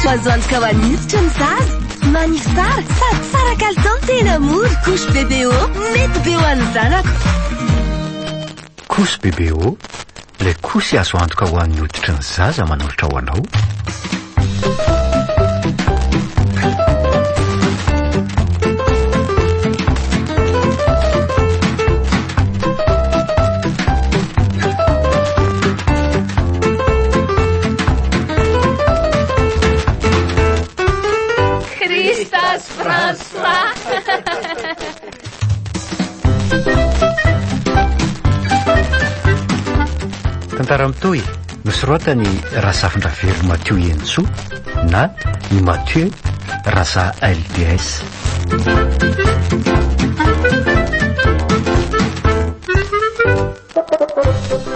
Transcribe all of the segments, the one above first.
Azo antoka ho an'ny hoditra ny zaza. Manify tsara sady tsara kalitao no tena mora. Couche bébé O, mety be ho an'ny zanako. Couche bébé O, ilay couche azo antoka ho an'ny hoditry ny zaza manolotra ho anao. Christas François. Tantara mitohy nosoratan'i Razafindravelo Mathieu Henintsoa na i Mathieu Raza LDS.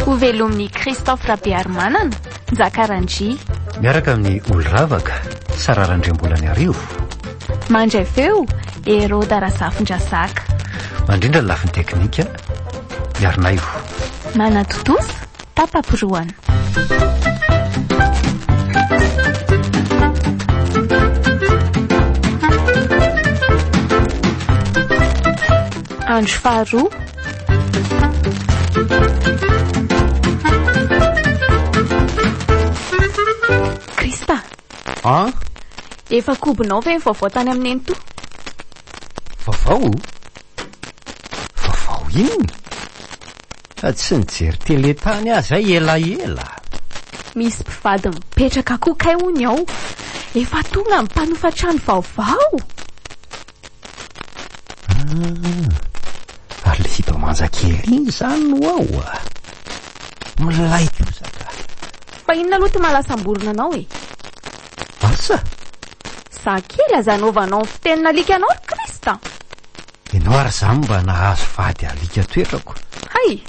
Hovelomin'i Christophe Rabearimanana, Njaka Randria. Miaraka amin'i Oloravaka, Sarah Randriambolaniarivo. Mandray feo, Heroda Razafindrazaka. Mandrindra ny lafiny teknika, Iarinaivo. Manatontosa, Tapa-pirohana. Andro faharoa. Krista. An? Efa kobonao ve ny vaovao tany amin'ny nenitoa? Vaovao? Vaovao inona? Fa tsy nijery télé tany aho zay elaela. Misy mpivady mipetraka koa kay hono ao. Efa tonga ny mpanofa trano vaovao. Ah, ary le sipa manja kely iny izany no ao ah. Milay kosa ka. Fa inona aloha ty mahalasam-borona anao e? Asa? Za kely aza anaovanao ny fitenin'alikanao ry Christ a! Ianao ary za mba nahazo vady alika toetrako. Hay!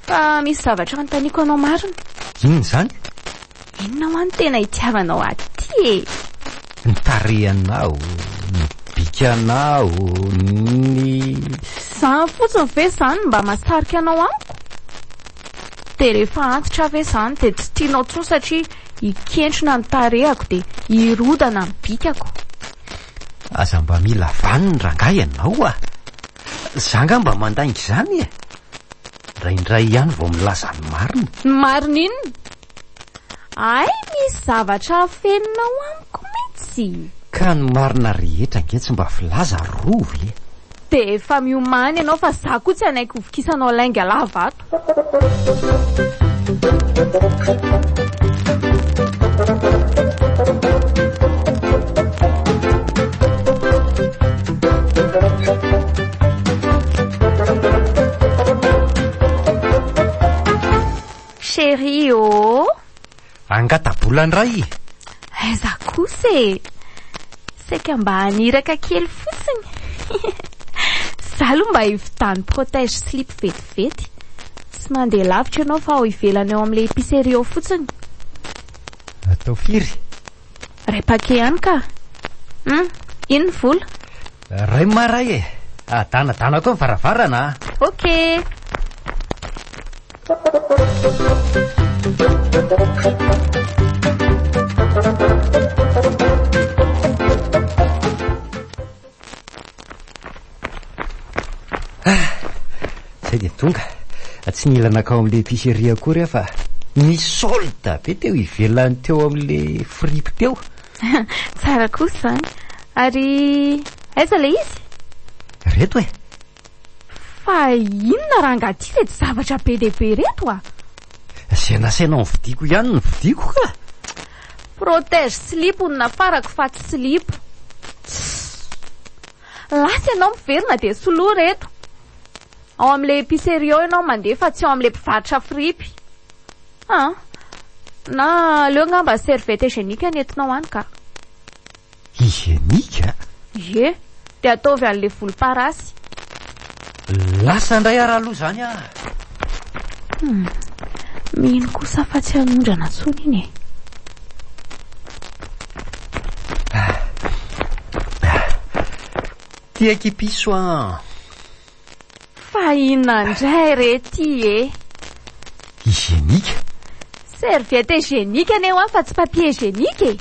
Fa misy zavatra anontaniako anao marina. Inona izany? Inona hoa no tena itiavanao ahy ity e? Ny tarehinao, ny bikanao, ny. Izany fotsiny ve izany no mba mahasarika anao amiko? Dia rehefa antitra ve izany dia tsy tianao intsony satria hikentrona ny tarehako dia hirodana ny bikako? Aza mba mila vaniny rangahy ianao a! Za angamba mandainga izany e! Indraindray ihany vao milaza ny marina. Ny marina inona? Hay misy zavatra afeninao amiko mihitsy. Ka ny marina rehetra ange tsy mba filaza ry Rova e! Dia efa miomàna ianao fa za koa tsy hanaiky hovokisanao lainga lava ato. Chérie ô! Angata-bola indray! Aiza kosa e! Saika mba haniraka kely fotsiny. Za aloha mba hividano protège slip vetivety. Tsy mandeha lavitra ianao fa ao ivelany ao amin'ilay épicerie ao fotsiny. Atao firy? Ray paquet ihany ka. Hum, ino ny vola? Ray maray e! Adanadana koa ny varavarana a! Ok. Ah, zay dia tonga. Tsy nila nankao amin'ilay épicerie akory aho fa nisy solde be teo ivelany teo amin'ilay fripy teo. Tsara kosa izany. Ary aiza ilay izy? Reto e. Fa inona rangaha ity ireto zavatra be dia be ireto a? Izay nasainao novidiako ihany no novidiako ka. Protège slip no nafarako fa tsy silipo. Tssss. Lasa ianao miverina dia soloa ireto. Ao amin'ilay épicerie ao ianao mandeha fa tsy ao amin'ilay mpivarotra fripy. Ah. Na aleo angamba serviette hygiénique no entinao any ka. Hygiénique? Ie, dia ataovy an'ilay volomparasy. Lasa indray ary aloha izany aho. Hmm. Mino kosa fa tsy hanondrana intsony iny e. Ty aky piso an. Fa inona indray re ty e? Hygiénique? Serviette hygiénique anie hoa fa tsy papier hygiénique e!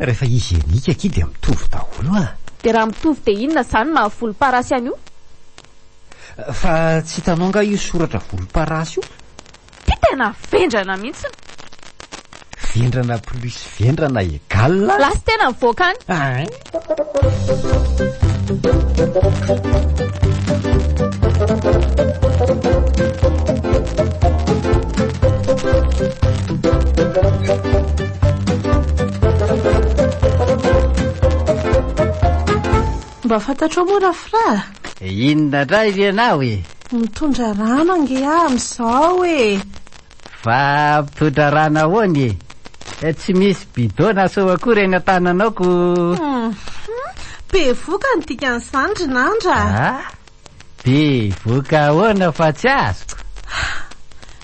Rehefa hygiénique akia dia mitovy daholo ah. Dia raha mitovy dia inona izany maha volomparasy an'io? Fa tsy hitanao angaha io soratra volomparasy io? Ty tena vendrana mihitsiny. Vendrana plus vendrana égal. Lasa tena mivoaka any. Hein? Mba fantatrao moa Rafra? Inona indray ry ianao e? Mitondra rano ange aho amin'izao e! Fa mitondra rano ahoana e? Eh, tsy misy bidon na seau akory eny an-tananao ko. Mhm. Bevoka ny dikan'izany ry Nandra. Ah, bevoka ahoana fa tsy azoko.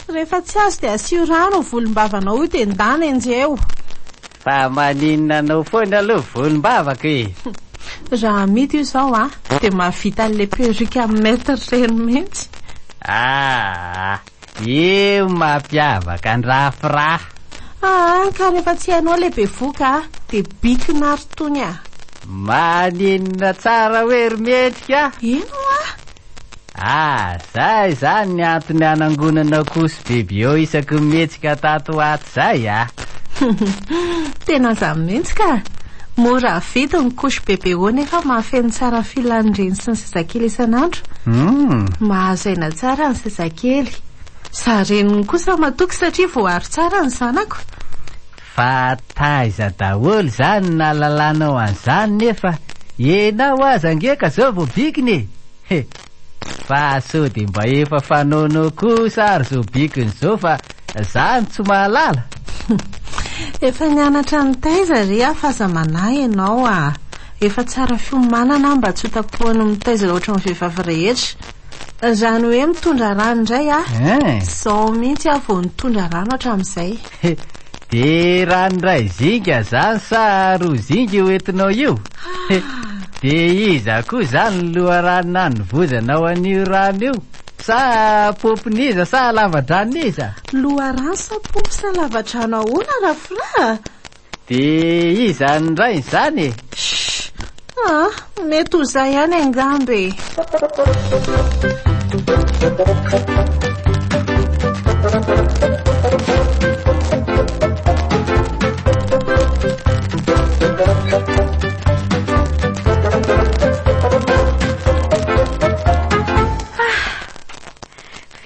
Rehefa tsy azo dia asio rano ny volombavanao io dia ndana enjeho. Fa maninona anao foana aloha volombavako e? Raha amidy io izao a, dia mahavita an'ilay perruque amin'ny mètre ireny mihitsy. Ah, io mampiavaka an-dRafra. Ah, ka rehefa tsy hainao ilay bevoka a, dia bikina ary tony a. Maninona tsara hoe ry mendrika? Eny hoa. Ah, zay izany ny antony hanangonana couche bebio isaky ny mihetsika tato ho ato zay ah. Tena zany mihitsy ka. Mora vidy ny couche bebeo nefa mahafeno tsara ny filan'ny reny sy ny zazakely isan'andro. Hmm. Mahazo aina tsara ny zazakely. Za reniny kosa matoky satria voaaro tsara ny zanako. Fa taiza daholo izany no nahalalanao an'izany nefa enao aza ange ka zao vao bikina e! He! Fa sao dia mba efa fanaonao kosa ary zao bikina izao fa za no tsy mahalala? Efa nianatra nitaiza re aho fa aza manahy ianao ah! Efa tsara fiomanana aho mba tsy ho tapohan'ny mitaiza ohatran'ny vehivavy rehetra. Izany hoe mitondra rano indray ah! Izao mihitsy aho vao nitondra rano hatramin'izay. Dia rano iray zinga zany sa roa zinga io entinao io? Dia iza koa zany ny loharano nanovozanao an'io rano io? Sa paompin'iza sa lava-dranon'iza? Loharano sa paompy sa lava-drano ahoana Rafra? Dia iza ny rainy izany e? Shh! Ah, mety ho izaho ihany angamba e.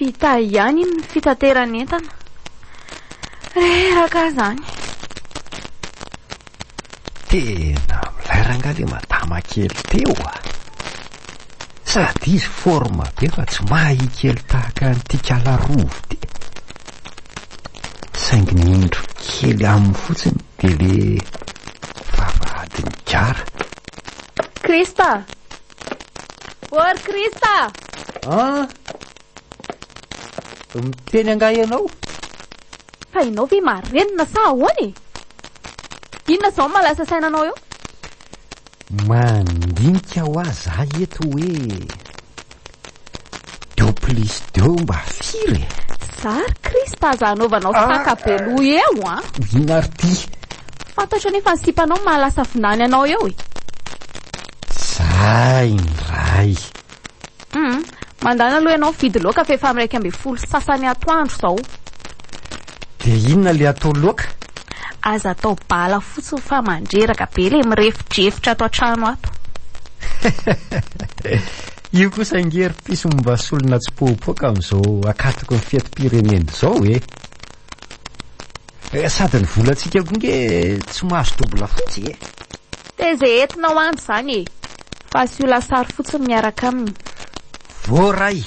Vita ihany iny ny fitateran'entana. Reraka aho izany. Tena milay rangahy le madama kely teo a! Sady izy forme be fa tsy mahay kely tahaka an'ity kala rovy ity. Saingy ny indro kely aminy fotsiny dia le vavahadin'ny gara. Krista! Ô ry Krista! An! Miteny angaha ianao? Fa ianao ve marenina sa ahoana e? Inona izao no mahalasa saina anao eo? Mandinika hoa za eto hoe deux plus deux mba firy e? Za ry Krista aza anaovanao saka be loha eo an! Inona ary ty? Fantatro anefa ny sipanao mahalasa vinany anao eo e! Zay indray! Hum, mandana aloha ianao mividy laoka fa efa amin'ny 11 sy sasany atoandro izao. Dia inona ilay atao laoka? Aza atao bala fotsiny fa mandreraka be ilay mirefodrefotra ato an-trano ato. Io kosa ange ry piso mba solona tsy poapoaka amin'izao akatoky ny fetim-pirenena izao e. Eh, sady ny volantsika koa nge tsy mahazo double fotsy e. Dia izay entinao any izany e. Fa asio lasary fotsiny miaraka aminy. Voaray.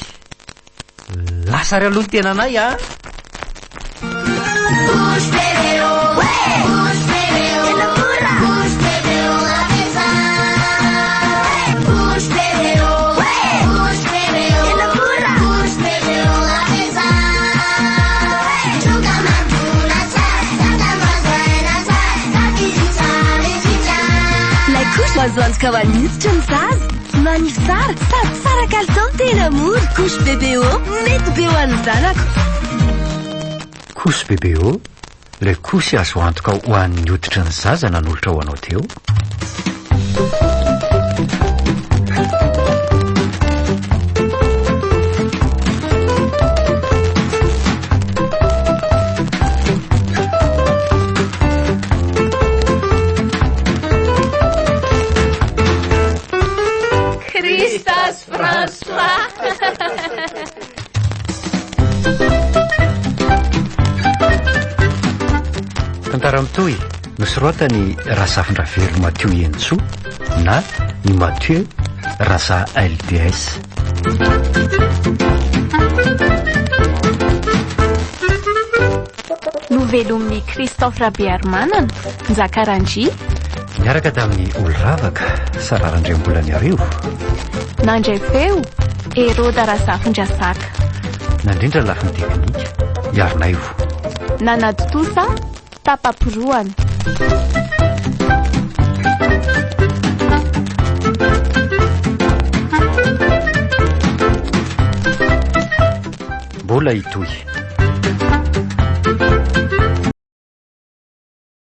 Lasa ary aloha ny tenanay a. La couche azo antoka ho an'ny hoditry ny zaza. Manify tsara sady tsara kalitao tena mora. Couche bébé O mety be ho an'ny zanako. Couche bébé O. Ilay couche azo antoka ho an'ny hoditry ny zaza nanolotra ho anao teo. Christas François. Tantara mitohy nosoratan'i Razafindravelo Mathieu Henintsoa na i Mathieu Raza LDS. Novelomin'i Christophe Rabearimanana, Njaka Randria. Niaraka tamin'i Oloravaka, Sarah Randriambolaniarivo. Nandray feo, Heroda Razafindrasaka. Nandrindra ny lafiny teknika, Iarinaivo. Nanatontosa, tapa-porohana. Mbola hitohy.